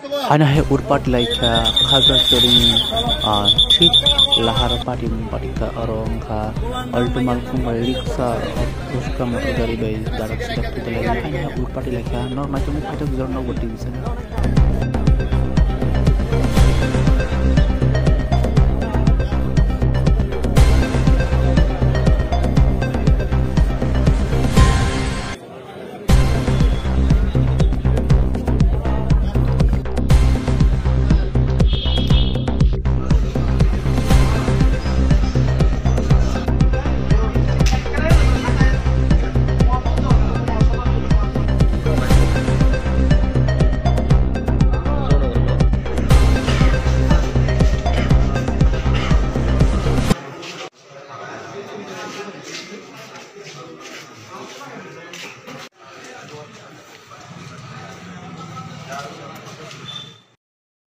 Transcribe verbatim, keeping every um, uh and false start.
Haino hai urpati laikha Khagrachari ni, ah, thik laharo party mung party kha, oro wngkha Alto Malkhung bai riksha, riksha motor gari bai darak sidak thwi lai. Haino hai urpati laikha, nok naitugwi phaijak jora nok bo T V channel.